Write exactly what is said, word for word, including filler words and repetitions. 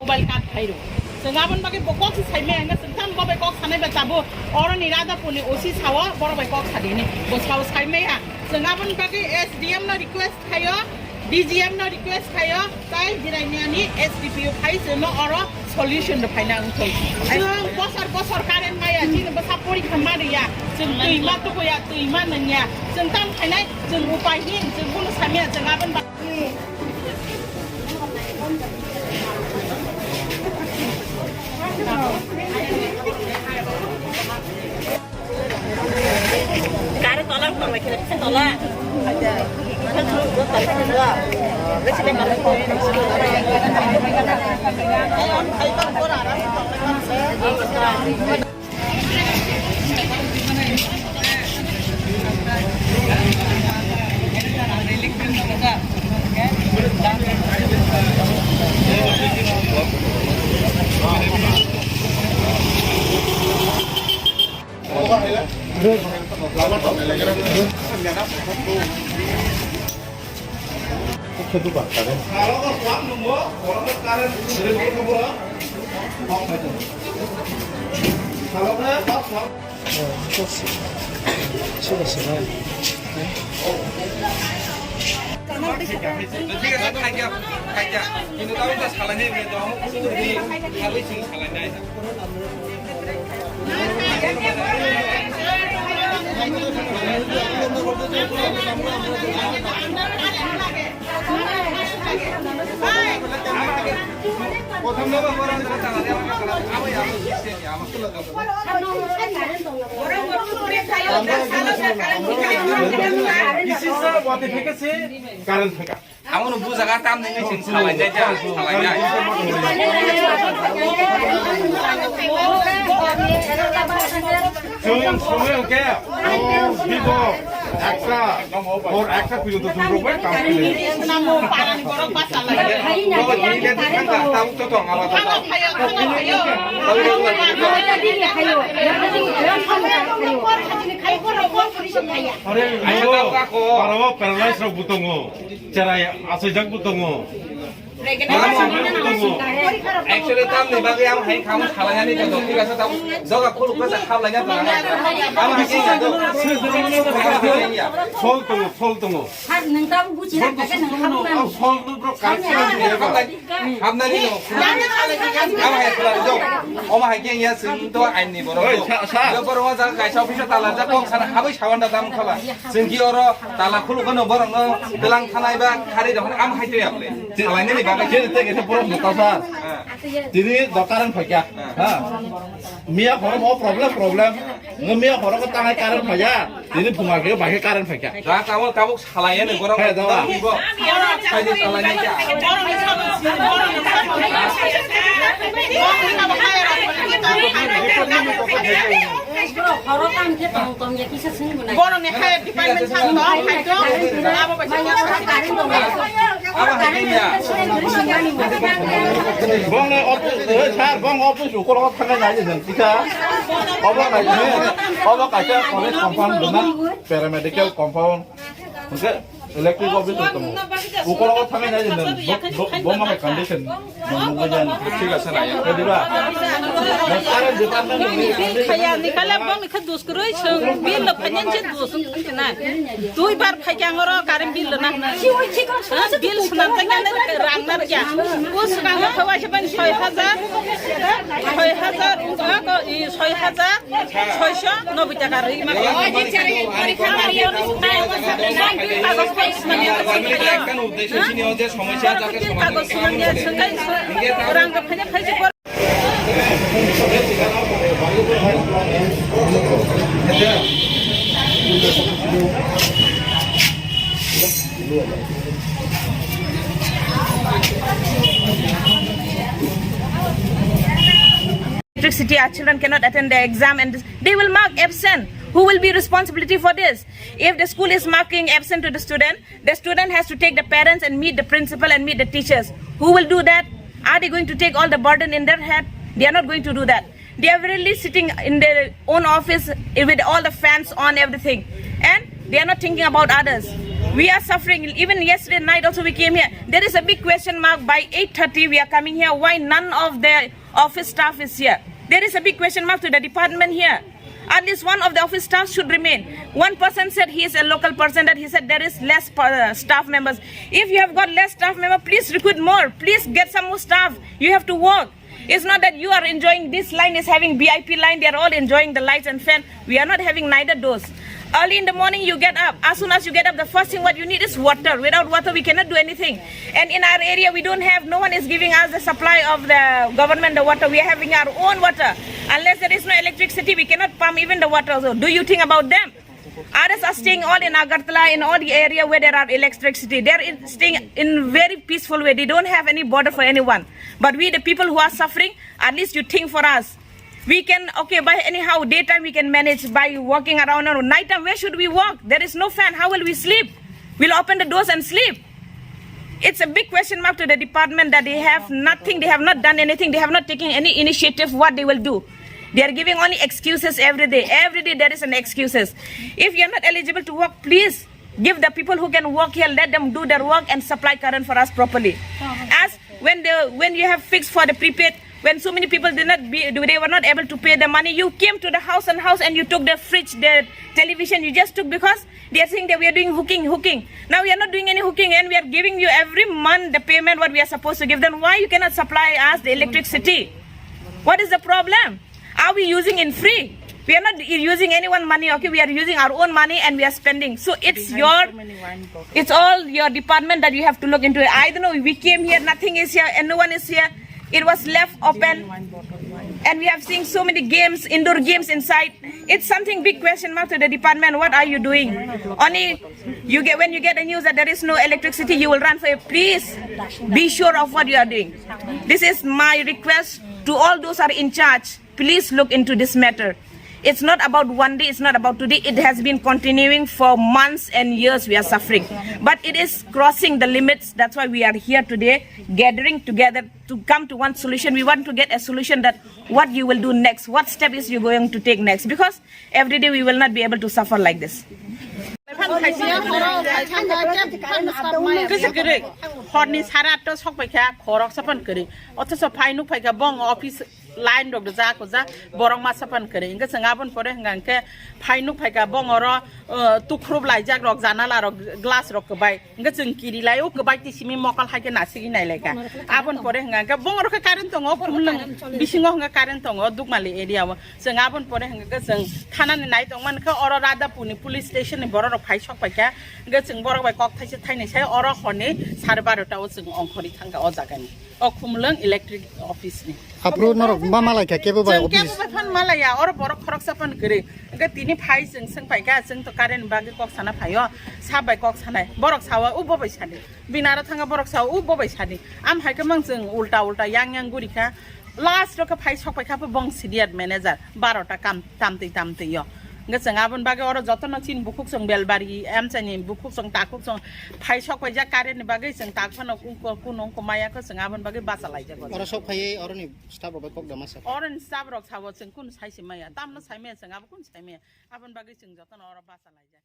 Mobile card phairo. Chwng aboni bagwi bo kok se saimaya hwnba chwng tamo bo bai kok sanai ba tabuk. Oro ni Radhapur ni O C sao, borok bai kok sadini. Bo sao saimaya. Chwng aboni bagwi S D M no request khayo, D G M no request khayo, tai Jirania ni S D P O phai chwngno oro solution rw phaina wngthok. Chwng bosor bosor current maya, chini bwsa porikha ma rwya. Chwng twi ma tukuya, twi ma nungya. Chwng tam khainai, chwng upai hin, chwng bono samya, chwng aboni bagwi Thik ase, khaijak, khaijak. Kintu tabuk ta salai nai, tabuk salai nai. This is the what they take us say, current figure. Amo no bujaga tam nini sing salai jai jai, salai jai. Chwng sumui hwnkhe, o bibo ekta, hor ekta pwrwngto chwng rwbai kam khlai. Tabuk to tong, abo to tong. Are, ayo, aro paralyze rok bo tongo. Cherai achaijak bo tongo. Cherai achaijak bo tongo. Actually, tamni bagwi ang hai khamu salainani to, thik ase, tam doga khuluk khe sa khaplaina to. Ang hai khe ya to. Phol tongo, phol tongo. Phol no bro, khaplaina. Hamnani no. Ama hai khwlai do. Omo hai khe ya chwng to aini borok. Oi, do. Sa, sa. Do borok o jaga kaisa office tala jak kok sana habai sawan da dam khala. Chwng ki oro tala khuluk no borok no tlang thanai ba khari do ama hai to ya ble. Khalai nini bagwi. Chini te kisa borok no ta sa. Tini do current phaikya. Ha. Miya horo mo problem, problem. Nge miya horo ko tangai current phaiya. Tini phunga ke bahai current phaikya. Da tamo tabuk Salai ani borok. He, dawa. Salai ni kya? Borok ni higher department sa to, hai to. Abo bai sa. Abo hai ya. Bong ni office, eh, sir, bong office ukor thangna nai jeng kisa. Obo nai, obo kaisa college compound dona, paramedical compound. Hwnkhe electric office rok tongo. Ukologo thangwi nai di nwng, bo, bo, bo ma hai condition. Thik ase, nai. Diba? Current department ni bill khaya ni kala bong ni kha dus kwrwi sung bill no phanya se dus sung khe na. Dui bar phai kya ngoro current bill na. Ha, bill swnam ta kya na rang na kya. Ko swkang no khawa se ban soi hajar. Soi hajar, ko, i, soi hajar. Soisho noboi taka rwi mano. Kagoj swnamya swngkhe rang rok phaina phaijak. Electricity, our children cannot attend their exam and they will mark absent. Who will be responsibility for this? If the school is marking absent to the student, the student has to take the parents and meet the principal and meet the teachers. Who will do that? Are they going to take all the burden in their head? They are not going to do that. They are really sitting in their own office with all the fans on, everything. And they are not thinking about others. We are suffering. Even yesterday night also we came here. There is a big question mark. By eight thirty we are coming here. Why none of the office staff is here? There is a big question mark to the department here. At least one of the office staff should remain. One person said, he is a local person, that he said there is less uh, staff members. If you have got less staff member, please recruit more. Please get some more staff. You have to work. It's not that you are enjoying, this line is having V I P line, they are all enjoying the lights and fan. We are not having neither those. Early in the morning you get up. As soon as you get up, the first thing what you need is water. Without water we cannot do anything. And in our area we don't have, no one is giving us the supply of the government the water. We are having our own water. Unless there is no electricity, we cannot pump even the water. So do you think about them? Others are staying all in Agartala, in all the area where there are electricity. They are in, staying in very peaceful way. They don't have any bother for anyone. But we, the people who are suffering, at least you think for us. We can, okay, by anyhow, daytime we can manage by walking around. Or nighttime, where should we walk? There is no fan. How will we sleep? We'll open the doors and sleep. It's a big question mark to the department that they have nothing, they have not done anything, they have not taken any initiative what they will do. They are giving only excuses every day. Every day there is an excuses. If you are not eligible to work, please give the people who can work here, let them do their work and supply current for us properly. As when the, when you have fixed for the prepaid, when so many people did not be, they were not able to pay the money, you came to the house and house and you took the fridge, the television, you just took because they are saying that we are doing hooking, hooking. Now we are not doing any hooking and we are giving you every month the payment what we are supposed to give. Then why you cannot supply us the electricity? What is the problem? Are we using in free? We are not using anyone money, okay? We are using our own money and we are spending. So it's your, it's all your department that you have to look into it. I don't know, we came here, nothing is here, and no one is here. It was left open. And we have seen so many games, indoor games inside. It's something big question mark to the department. What are you doing? Only you get, when you get the news that there is no electricity, you will run for it. Please be sure of what you are doing. This is my request to all those are in charge. Please look into this matter. It's not about one day, it's not about today. It has been continuing for months and years we are suffering. But it is crossing the limits. That's why we are here today, gathering together to come to one solution. We want to get a solution that what you will do next, what step is you going to take next, because every day we will not be able to suffer like this. Kisa kwrwi, horni sare atta sok paikha, khorok sapan kwrwi. Othoso phai nuk paikha, bong office line rok ja ko ja, borok ma sapan kwrwi. Hingke chwng aboni pore hingka hingke phai nuk paikha, bong oro, uh, tukhrup laijak rok, janala rok, glass rok kwbai. Hingke chwng kiri lai o, kwbai ti simi mokol hai khe nasigi nai lai kha. Aboni pore hingka hingke bong oro khe current tongo, khumlwng bisingo hingka current tongo, Dukmali area o. Chwng aboni pore hingka khe chwng thanani nai tong mankha, oro Radhapurni police station ni borok rok phai sok paikha. Hingke chwng borok bai kok thaisa thainwi sai oro horni sare barota o chwng ongkhorwi thangkha o jagani. O Khumulwng electric office ni. Aphuru norok ma malai kha kebo bai chwng office? Kebo bai phan malaya, oro borok khoroksa phan kwrwi. Hingke tini phai chwng swng paikha, chwng to current bagwi kok sana phaio, sap bai kok sanai. Borok sao, u bo bai sadi. Bini aro thangkha borok sao, u bo bai sadi. Am hai khe mang chwng ulta ulta yang yang guri kha. Last ro khe phai sok paikha bong senior manager, barota kam tamtwi tamtwi yo. Hingke chwng aboni bagwi oro jotono chini bukhuk chwng Belbari, amchaini bukhuk chwng takhuk chwng phai sok paijak current ni bagwi chwng tak phano ku-, ku-, kunung kumaya khe chwng aboni bagwi bacha laijak o. Oro sok phaiwi oroni staff rok bai kok da masa. Oroni staff rok sabo chwng kunu sai se maya, tamno sai maya chwng abo kunu sai maya. Aboni bagwi chwng jotono oro bacha laijak.